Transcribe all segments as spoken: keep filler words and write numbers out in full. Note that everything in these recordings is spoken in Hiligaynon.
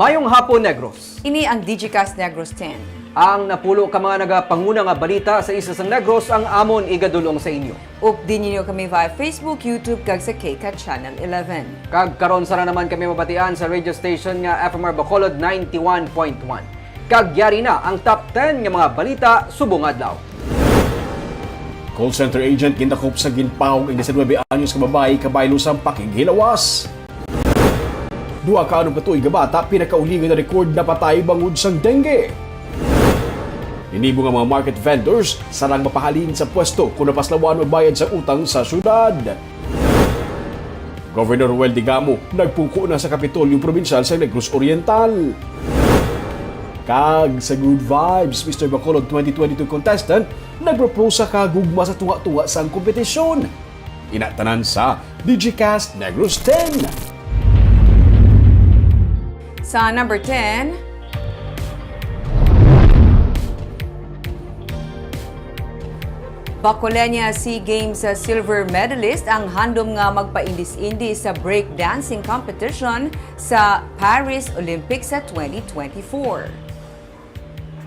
Mayong hapon, Negros. Ini ang Digicast Negros ten. Ang napulo ka mga nagapanguna nga balita sa isla sang Negros ang amon igadul-ong sa inyo. Updi ninyo kami via Facebook, YouTube, kag sa K CAT Channel eleven. Kag karon, sara naman kami mabatian sa radio station nga F M R Bacolod ninety-one point one. Kag yari na ang top ten nga mga balita subong adlaw. Call center agent gindakop sa ginpawog ang diecinuebe anyos ka babayi kabaylo sang pakighilawas. Duha ka anom ka tuig nga bata pinakaulihi nga na-record napatay bangod sang dengue. Ninibo nga mga market vendors sarang mapahalin sa pwesto kon napaslawan magbayad sa utang sa syudad. Governor Roel Digamo nagpungko na sa Kapitolyo Probinsyal sa Negros Oriental. Kag sa Good Vibes Mister Bacolod twenty twenty-two contestant nagpropose sa kagugma sa tunga-tunga sang kompetisyon. Ina tanan sa Digicast Negros ten. Sa number ten, Bacolenia SEA Games silver medalist ang handom nga magpaindis-indis sa breakdancing competition sa Paris Olympics sa twenty twenty-four.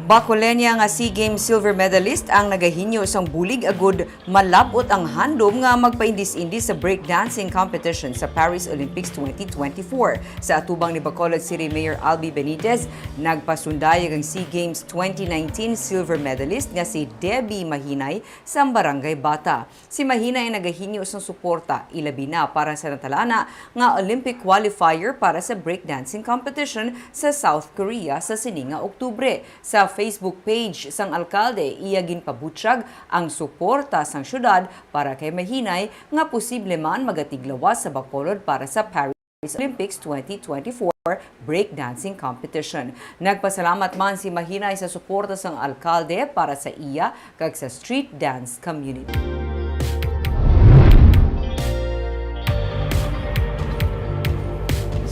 Bacolenia nga SEA Games silver medalist ang nagahinyo sang bulig agud malab-ot ang handom nga magpaindis-indis sa breakdancing competition sa Paris Olympics twenty twenty-four. Sa atubang ni Bacolod City Mayor Albi Benitez, nagpasundayag ang SEA Games twenty nineteen silver medalist nga si Debbie Mahinay sang Barangay Bata. Si Mahinay ang nagahinyo sang suporta, ilabi na para sa natalana nga Olympic qualifier para sa breakdancing competition sa South Korea sa sini nga Oktubre. Sa Facebook page sang alkalde, iya ginpabutyag ang suporta sang syudad para kay Mahinay nga posible man magatiglawas sa Bacolod para sa Paris Olympics twenty twenty-four breakdancing competition. Nagpasalamat man si Mahinay sa suporta sang alkalde para sa iya kag sa street dance community.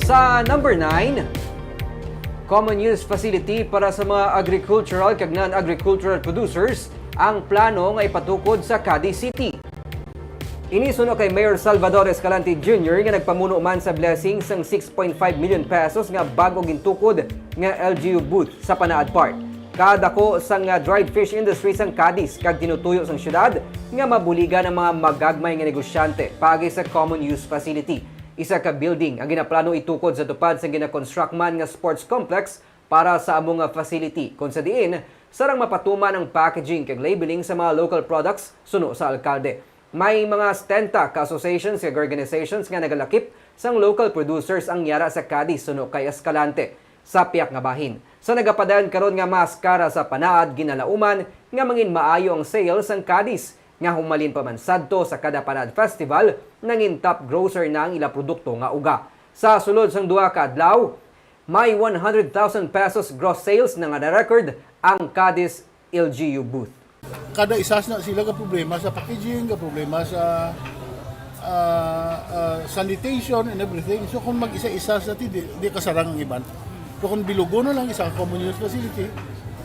Sa number nine, common use facility para sa mga agricultural kag non-agricultural producers ang plano nga ipatukod sa Cadiz City. Ini suno kay Mayor Salvador Escalante Junior nga nagpamuno man sa blessing sang six point five million pesos nga bag-o gintukod nga L G U booth sa Panaad Park. Kadako sang, ah, dried fish industry sang Cadiz kag tinutuyo sang syudad nga mabuligan ang mga magagmay nga negosyante paagi sa common use facility, isa ka building ang ginaplano itukod sa tupad sang gina-construct man nga sports complex para sa amo nga facility, kon sa diin sarang mapatuman ang packaging kag labeling sa mga local products suno sa alkalde. May mga setenta ka associations kag organizations nga nagalakip sang local producers ang yara sa Cadiz suno kay Escalante. Sa pihak nga bahin, sa nagapadayon karon nga maskara sa Panaad, ginalauman nga mangin maayo ang sales sang Cadiz, nga humalin pa man sadto sa kada Panaad Festival, nangin top grosser na ang ila produkto nga uga. Sa sulod sang duha ka adlaw, may one hundred thousand pesos gross sales na nga na-record ang Cadiz L G U booth. Kada isa na sila ka problema sa packaging, ka problema sa, ah, ah, sanitation and everything. So, kung mag-isa-isa sa ti, di, di kasarang ang iban. So, kung bilugo na lang isa ka common use facility,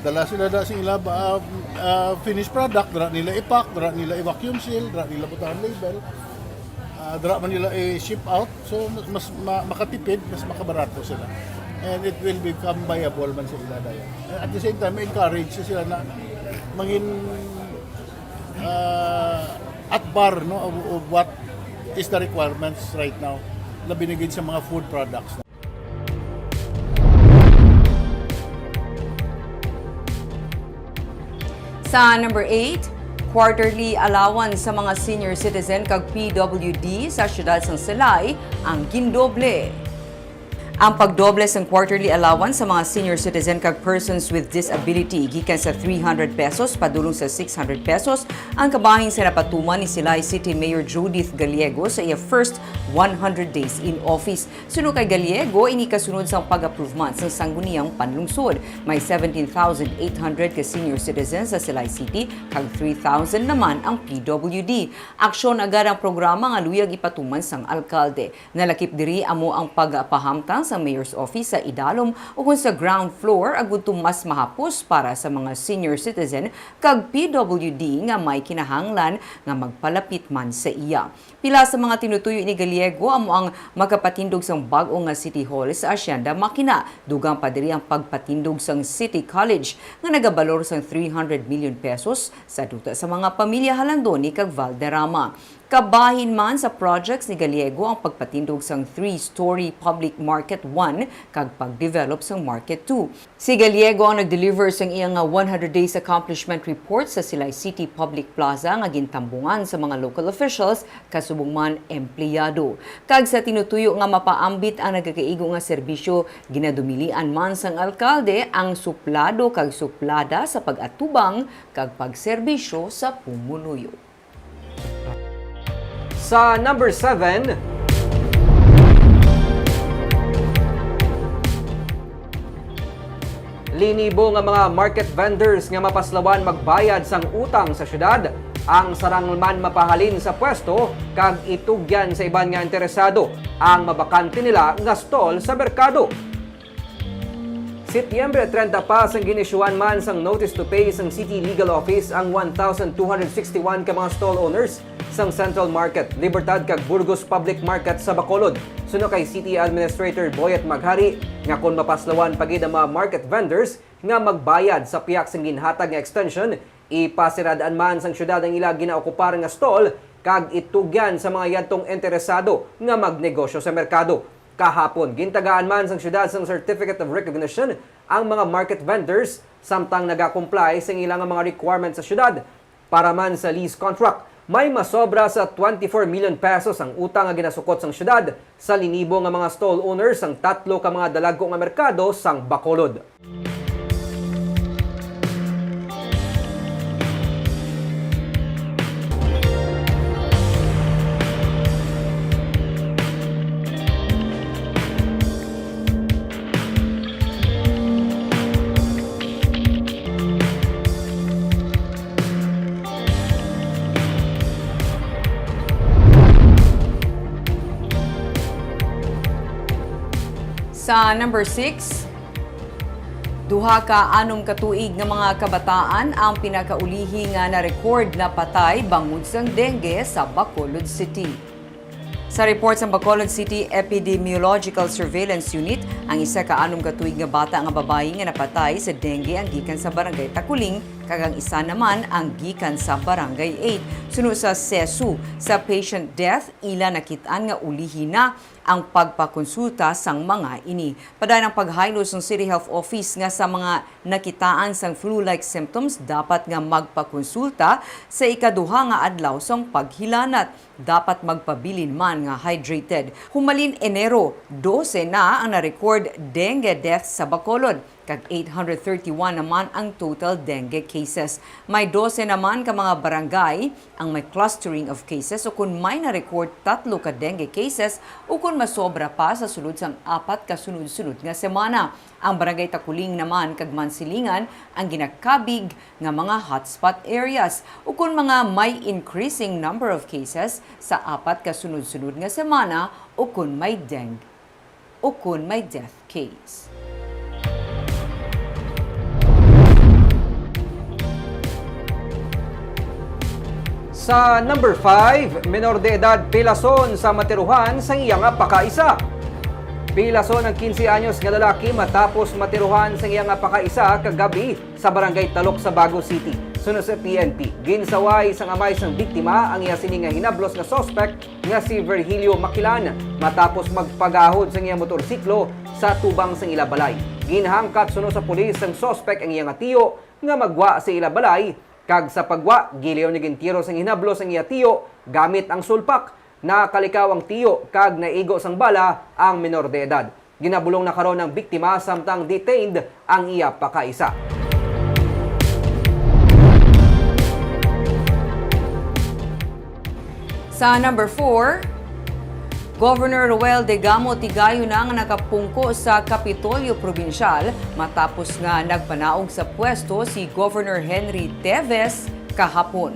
dala sila da sa ila, ah, ah, finished product, dala nila i-pack, dala nila i-vacuum seal, dala nila butang label, ah, dala man nila i-ship out. So, mas ma-, makatipid, mas makabarato sila. And it will become viable man sa ila dayon. And at the same time, ma-encourage sila na mangin, ah, at par, no, of, of what is the requirements right now na binigid sa mga food products. Sa number eight, quarterly allowance sa mga senior citizen kag P W D sa siyudad sang Silay ang gindoble. Ang pagdoble sang quarterly allowance sa mga senior citizen kag persons with disability gikan sa three hundred pesos padulong sa six hundred pesos ang kabahin sa napatuman ni Silay City Mayor Judith Gallego sa iya first one hundred days in office. Suno kay Gallego, ini kasunod sang pag-approve man sang Sangguniang Panlungsod. May seventeen thousand eight hundred ka senior citizens sa Silay City, kag three thousand naman ang P W D. Aksyon agad ang programa nga luyag ipatuman sang alkalde. Nalakip diri amo ang pagpahamtang sa Mayor's Office sa idalom ukon sa ground floor, agud to mas mahapos para sa mga senior citizen kag P W D nga may kinahanglan nga magpalapit man sa iya. Pila sa mga tinutuyo ni Gallego amo ang makapatindog sang bag-o nga City Hall sa Hacienda Makina. Dugang pa diri ang pagpatindog sang City College nga nagabalor sang three hundred million pesos sa duta sa mga pamilya Halandoni kag Valderrama. Kabahin man sa projects ni Gallego ang pagpatindog sang three-story Public Market one kag pag-develop sang Market two. Si Gallego ang nag-deliver sang iya nga one hundred Days Accomplishment Report sa Silay City Public Plaza nga gintambungan sa mga local officials, kasubong man empleyado. Kag sa tinutuyo nga mapaambit ang nagakaigo nga serbisyo, ginadumilian man sang alkalde ang suplado kag suplada sa pag-atubang kag pagserbisyo sa pumuluyo. Sa number seven, linibo nga mga market vendors nga mapaslawan magbayad sang utang sa syudad ang sarang man mapahalin sa pwesto kag itugyan sa iban nga interesado ang mabakante nila nga stall sa merkado. Setyembre treinta pa sang ginisyuhan man sang notice to pay sang City Legal Office ang one thousand two hundred sixty-one ka mga stall owners sang Central Market, Libertad kag Burgos Public Market sa Bacolod. Suno kay City Administrator Boyet Maghari nga kon mapaslawan pa gid ang mga market vendors nga magbayad sa pihak sang ginhatag nga extension, ipasirad-an man sang syudad ang ila ginaokupar nga stall kag itugyan sa mga yadtong interesado nga magnegosyo sa merkado. Kahapon, gintagaan man sang syudad sang Certificate of Recognition ang mga market vendors samtang nagakomply sang ila nga mga requirements sa syudad. Para man sa lease contract, may masobra sa twenty-four million pesos ang utang nga ginasukot sang syudad sa linibo nga mga stall owners sang tatlo ka mga dalagko nga merkado sang Bacolod. Sa number six, duha ka anom ka tuig nga mga kabataan ang pinakaulihi nga na-record na patay bangod sang dengue sa Bacolod City. Sa report sang Bacolod City Epidemiological Surveillance Unit, ang isa ka anom ka tuig nga bata nga babayi nga napatay sa dengue ang gikan sa Barangay Taculing, kag ang isa naman ang gikan sa Barangay eight. Suno sa sesu, sa patient death, ila nakit-an nga ulihi na ang pagpakonsulta sang mga ini. Padayon ang paghaylo sang City Health Office nga sa mga nakitaan sang flu-like symptoms, dapat nga magpakonsulta sa ikaduha nga adlaw sang paghilanat. Dapat magpabilin man nga hydrated. Humalin Enero, dose na ang na-record dengue deaths sa Bacolod, kag eight hundred thirty-one naman ang total dengue cases. May dose naman ka mga barangay ang may clustering of cases ukon may na-record tatlo ka dengue cases ukon masobra pa sa sulod sang apat ka sunod-sunod nga semana. Ang Barangay Taculing naman kag Mansilingan ang ginakabig nga mga hotspot areas ukon mga may increasing number of cases sa apat ka sunod-sunod nga semana ukon may dengue ukon may death case. Sa number five, menor de edad pilason sa matiruhan sang iya nga pakaisa. Pilason ang quince anyos nga lalaki matapos matiruhan sang iya nga pakaisa kagab-i sa Barangay Talok sa Bago City. Suno sa P N P, ginsaway sang amay sang biktima ang iya sini nga hinablos nga suspect nga si Virgilio Makilan matapos magpagahod sang iya motorsiklo sa tubang sang ila balay. Ginhangkat suno sa pulis sang suspect ang iya nga tiyo nga magwa sa ila balay, kag sa pagwa, giliw niya gintiro sang hinablos ang iya tiyo gamit ang sulpak. Nakalikaw ang tiyo kag naigo sang bala ang menor de edad. Ginabulong na karon ang biktima samtang detained ang iya pakaisa. Sa number four, Governor Roel Degamo Tigayo na nga nakapungko sa Kapitolyo Probinsyal matapos nga nagpanaog sa pwesto si Governor Henry Teves kahapon.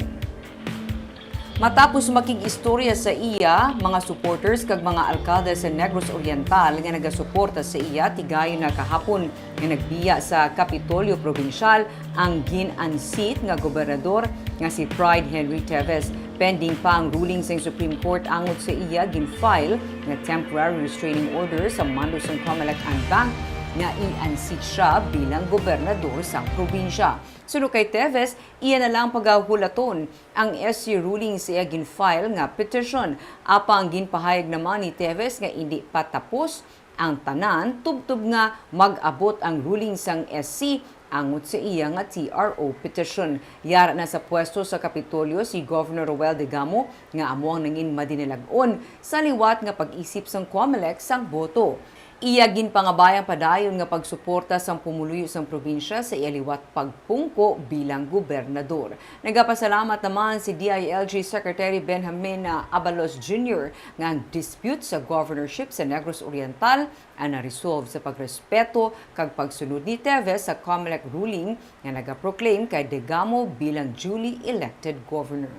Matapos makig-istorya sa iya, mga supporters kag mga alkalde sa Negros Oriental nga nagasuporta sa iya, tigayon na kahapon nga nagbiya sa Kapitolyo Probinsyal ang gin-unseat nga gobernador nga si Pride Henry Teves. Pending pa ang ruling sang Supreme Court angot sa iya gin-file nga temporary restraining order sa mando sang Comelec Anbanc nga i-unseat siya bilang gobernador sang probinsya. Suno kay Teves, iya na lang pagahulaton ang S C ruling sa iya gin-file nga petition. Apang ginpahayag naman ni Teves nga indi pa tapos ang tanan tubtob nga mag-abot ang ruling sang S C angot sa iya nga T R O petition. Yara na sa pwesto sa Kapitolyo si Governor Roel Degamo nga amo ang nangin madinilag-on sa liwat nga pag-isip sang Comelec sang boto. Iya ginpangabayang padayon nga pagsuporta sang pumuluyo sang probinsya sa iya liwat pagpungko bilang gobernador. Nagapasalamat naman si D I L G Secretary Benjamin, ah, Abalos Junior nga ang dispute sa governorship sa Negros Oriental ang na-resolve sa pagrespeto kag pagsunod ni Teves sa Comelec ruling nga nagaproclaim kay Degamo bilang duly elected governor.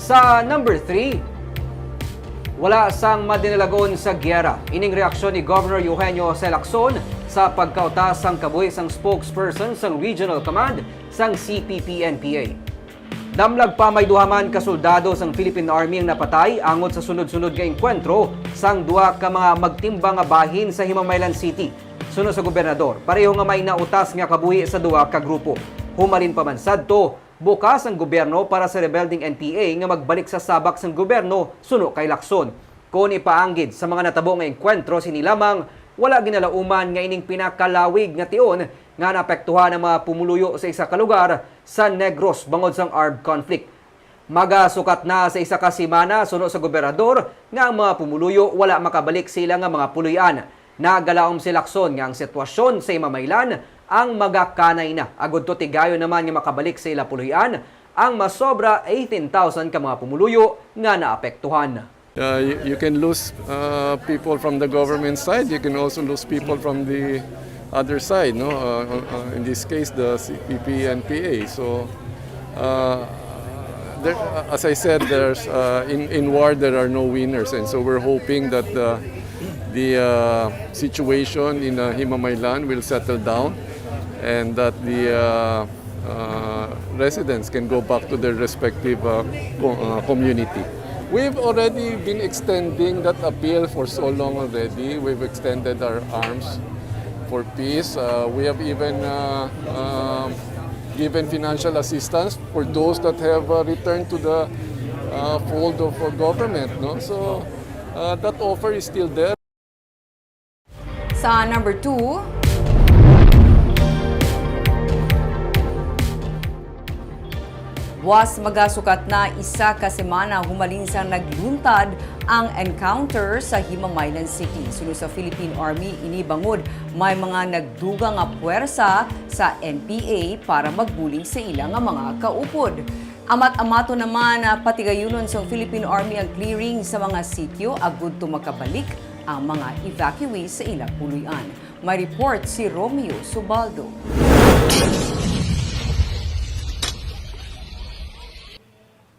Sa number three, wala sang madinilagon sa giyera. Ining reaksyon ni Governor Eugenio Jose Lacson sa pagkautas sang kabuhi sang spokesperson sang Regional Command sang C P P N P A. Damlag pa, may duha man ka soldado sang Philippine Army ang napatay angot sa sunod-sunod nga engkwentro sang duha ka mga magtimbang nga bahin sa Himamaylan City. Suno sa gobernador, pareho nga may nautas nga kabuhi sa duha ka grupo. Humalin pa man sadto, bukas ang gobyerno para sa rebelding N P A nga magbalik sa sabak sang gobyerno, suno kay Lacson. Kon ipaanggid sa mga natabo nga engkwentro sini lamang, wala ginalauman nga ining pinakalawig nga tion nga naapektuhan ang mga pumuluyo sa isa ka lugar sa Negros bangod sang armed conflict. Magasukat na sa isa ka semana, suno sa gobernador, nga ang mga pumuluyo wala makabalik sa ila nga mga puloy-an. Nagalaom si Lacson nga ang sitwasyon sa Himamaylan ang magakanay na, agud to tigayon naman nga makabalik sa ila puloy-an ang masobra eighteen thousand ka mga pumuluyo nga naapektuhan. Uh, you, you can lose, uh, people from the government side. You can also lose people from the other side, no? Uh, uh, in this case, the C P P N P A. So, uh, there, as I said, there's, uh, in, in war, there are no winners. And so we're hoping that the, the, uh, situation in, uh, Himamaylan will settle down and that the, uh, uh, residents can go back to their respective, uh, co-, uh, community. We've already been extending that appeal for so long already. We've extended our arms for peace. Uh, we have even, uh, um, given financial assistance for those that have, uh, returned to the, uh, fold of, uh, government, no? So, uh, that offer is still there. Sa number two, buas magasukat na isa ka semana humalin sang nagluntad ang encounter sa Himamaylan City. Suno sa Philippine Army, ini bangod may mga nagdugang nga puwersa sa N P A para magbulig sa ila nga mga kaupod. Amat-amaton naman, ah, patigayunon sang Philippine Army ang clearing sa mga sityo agud to makabalik ang mga evacuees sa ila puloy-an. May report si Romeo Subaldo.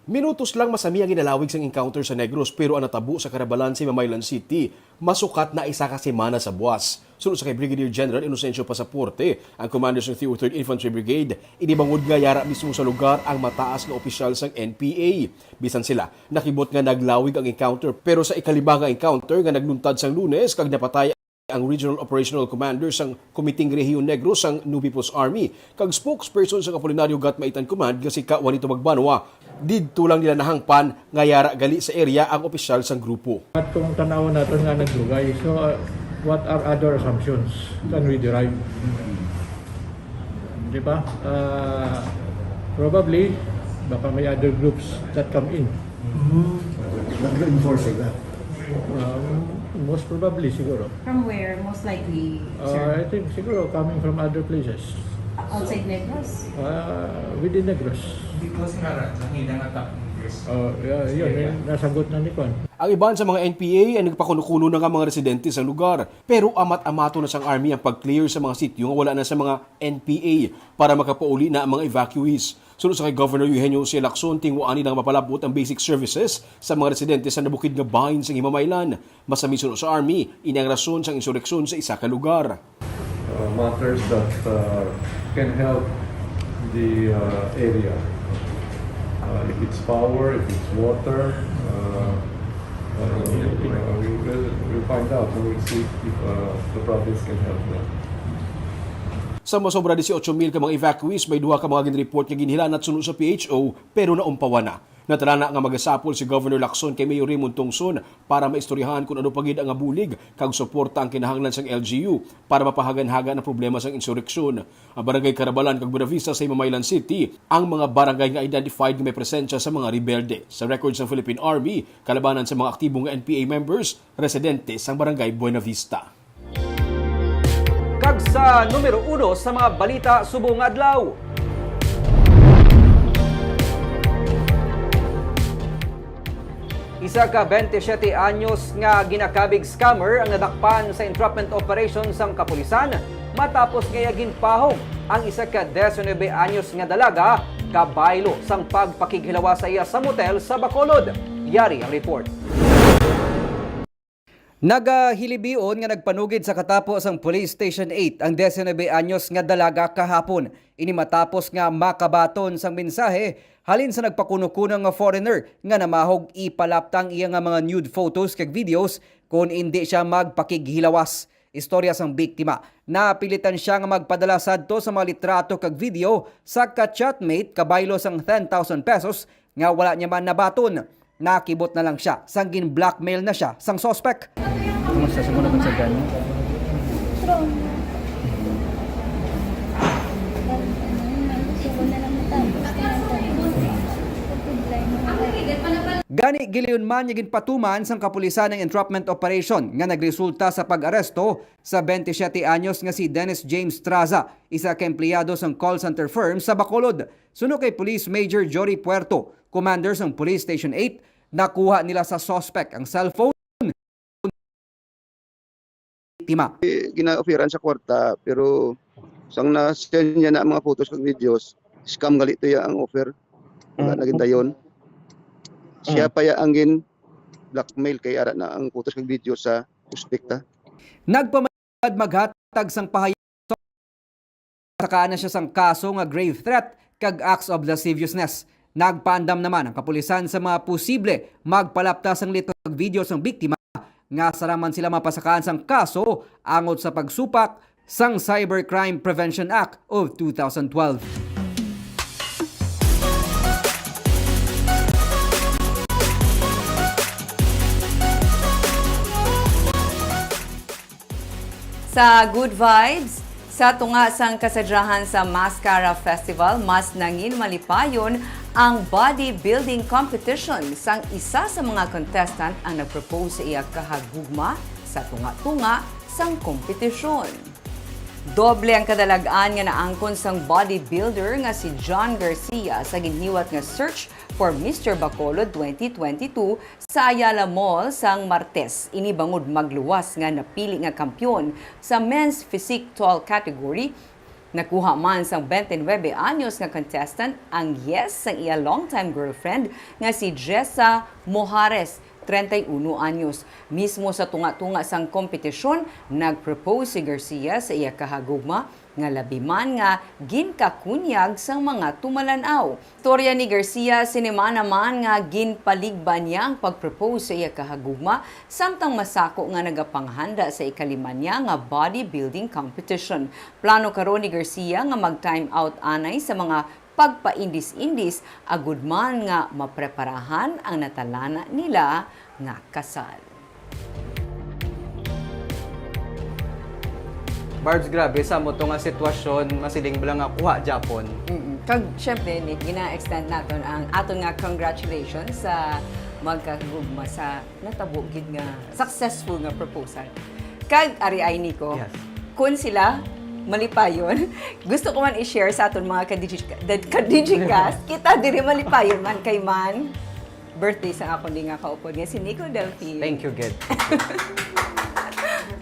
Minutos lang masami ang ginalawig sang encounter sa Negros, pero ang natabo sa Karabalan sa Himamaylan City masukat na isa ka semana sa buas. Suno sa kay Brigadier General Inocencio Pasaporte, ang commander sang Three oh third Infantry Brigade, ini bangod nga yara mismo sa lugar ang mataas nga opisyal sang N P A. Bisan sila, nakibot nga naglawig ang encounter, pero sa ikalima nga encounter nga nagluntad sang Lunes kag napatay ang Regional Operational Commander sang Kumiting Rehiyon Negros sang New People's Army kag spokesperson sang Apolinario Gatmaitan Command nga si Ka Juanito Magbanwa, didto lang nila nahangpan nga yara gali sa area ang opisyal sang grupo. Atong tan-awon naton nga nagdugay. So, uh, what are other assumptions can we derive? Di ba? Uh, probably, baka may other groups that come in. Mm. Nag-reinforce sila. Um, most probably, siguro. From where? Most likely, Uh, sir? I think siguro coming from other places. Outside Negros? Uh, within Negros. Because nga ra, nangina nga tap-, Oh, yeah, yun, eh, nasagot na ni Kwan. Ang iban sa mga N P A ay nagpakuno-kuno na nga mga residente sa lugar, pero amat-amato na sang Army ang pag-clear sa mga sityo nga wala na sa mga N P A para makapauli na ang mga evacuees. Suno sa kay Governor Eugenio Jose Lacson, tinguhaan nila nga mapalab-ot ang basic services sa mga residente sa nabukid nga bahin sa Himamaylan. Masami suno sa Army, ini ang rason sang insureksyon sa isa ka lugar. Uh, matters that uh, can help the uh, area. Uh, if it's power, if it's water, uh, uh, uh, we will we'll find out. We'll see if uh, the province can help them. Sa masobra dieciocho mil ka mga evacuees, may duha ka mga ginreport nga ginhilanat suno sa P H O, pero naumpawan na. Natalana nga magasapol si Governor Lacson kay Mayor Raymond Tongson para maistoryahan kung ano pa gid ang bulig kag suporta ang kinahanglan sang L G U para mapahaganhagan ang problema sang insureksyon. Ang Barangay Carabalan kag Buenavista sa Himamaylan City ang mga barangay nga identified nga may presensya sa mga rebelde. Sa record sang Philippine Army, kalabanan sa mga aktibo nga N P A members, residente sang Barangay Buenavista. Kag sa numero uno sa mga balita subong nga adlaw. Isa ka twenty-seven anyos nga ginakabig scammer ang nadakpan sa entrapment operation sang kapulisan matapos nga iya ginpahog ang isa ka diecinuebe anyos nga dalaga kabaylo sang pagpakighilawas sa iya sa motel sa Bacolod. Yari ang report. Nagahilibion nga nagpanugid sa katapo sang Police Station eight ang diecinuebe anyos nga dalaga kahapon. Ini matapos nga makabaton sang mensahe halin sa nagpakuno-kuno nga foreigner nga namahog ipalapta ang iya nga mga nude photos kag videos kon indi sia magpakighilawas. Istorya sang biktima, napilitan sia nga magpadala sadto sa mga litrato kag video sa ka-chatmate kabaylo sang ten thousand pesos nga wala niya man nabaton. Nakibot na lang sia sang gin-blackmail na sia sang suspek. Kumusta sa muna sa gani? Gani, gilayon man nga ginpatuman sang kapulisan ang entrapment operation nga nagresulta sa pag-aresto sa twenty-seven anyos nga si Dennis James Traza, isa ka empleyado sang call center firm sa Bacolod. Suno kay Police Major Jory Puerto, commander sang Police Station eight, nakuha nila sa suspek ang cellphone biktima. Gina-offeran sa kwarta, pero sang na-send niya na ang mga photos kag videos, scam gali to ya ang offer. Wala na gindayon. Siya pa ya ang gin blackmail kay ara na ang photos kag video sa suspek ta. Nagpamad maghatag sang pahayag, sakaan na siya sang kaso nga grave threat kag acts of lasciviousness. Nagpaandam naman ang kapulisan sa mga posible magpalapta sang litrato kag video sang biktima nga saraman sila mapasakaan sang kaso angot sa pagsupak sang Cybercrime Prevention Act of two thousand twelve. Sa Good Vibes, sa tunga sang kasadyahan sa Mascara Festival, mas nangin malipayon ang bodybuilding competition sang isa sa mga contestant ang nag-propose sa iya kahagugma sa tunga-tunga sang kompetisyon. Doble ang kadalag-an nga naangkon sang bodybuilder nga si John Garcia sa ginhiwat nga Search for Mister Bacolod twenty twenty-two sa Ayala Mall sang Martes. Ini bangod magluwas nga napili nga kampiyon sa men's physique tall category. Nakuha man sang twenty-nine anyos nga contestant ang yes sang iya longtime girlfriend nga si Jessa Mojares, treinta y uno anyos. Mismo sa tunga-tunga sang kompetisyon, nag-propose si Garcia sa iya kahagugma nga labi man nga ginkakunyag sang mga tumalan-aw. Istorya ni Garcia, sini man naman nga ginpaligban niya ang pag-propose sa iya kahagugma, samtang masako nga nagapanghanda sa ikalima niya nga bodybuilding competition. Plano karon ni Garcia nga mag-time out anay sa mga pagpaindis-indis, agud man nga mapreparahan ang natalana nila nga kasal. Barbs, grabe sa mo to nga sitwasyon, masiling bala nga kuha Japon. Mm-mm. Kag syempre, Nick, gina-extend naton ang aton nga congratulations sa magkagugma sa natabo gid nga successful nga proposal. Kag ari ay, Nico, yes, kun sila malipayon, gusto ko man i-share sa aton mga ka-Digi-, ka-Digicast, kita diri malipayon man kay man Birthday sa ako ni nga kaupod nga si Nico Delphine. Thank you, Ged.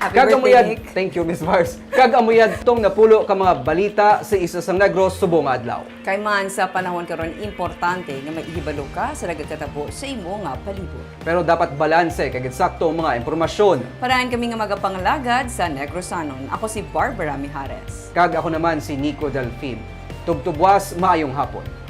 Happy Kag amo birthday, yad, Nick. Thank you, Miss Mars. Kag amo yad tong napulo ka mga balita sa Isla sang Negros subong nga adlaw. Kay man sa panahon karon, importante nga maghibalo ka sa nagakatabo sa imo nga palibot. Pero dapat balanse kag eksakto ang mga impormasyon. Parahan kami nga magapangalagad sa Negrosanon. Ako si Barbara Mijares. Kag ako naman si Nico Delphine. Tubtubwas, maayong hapon.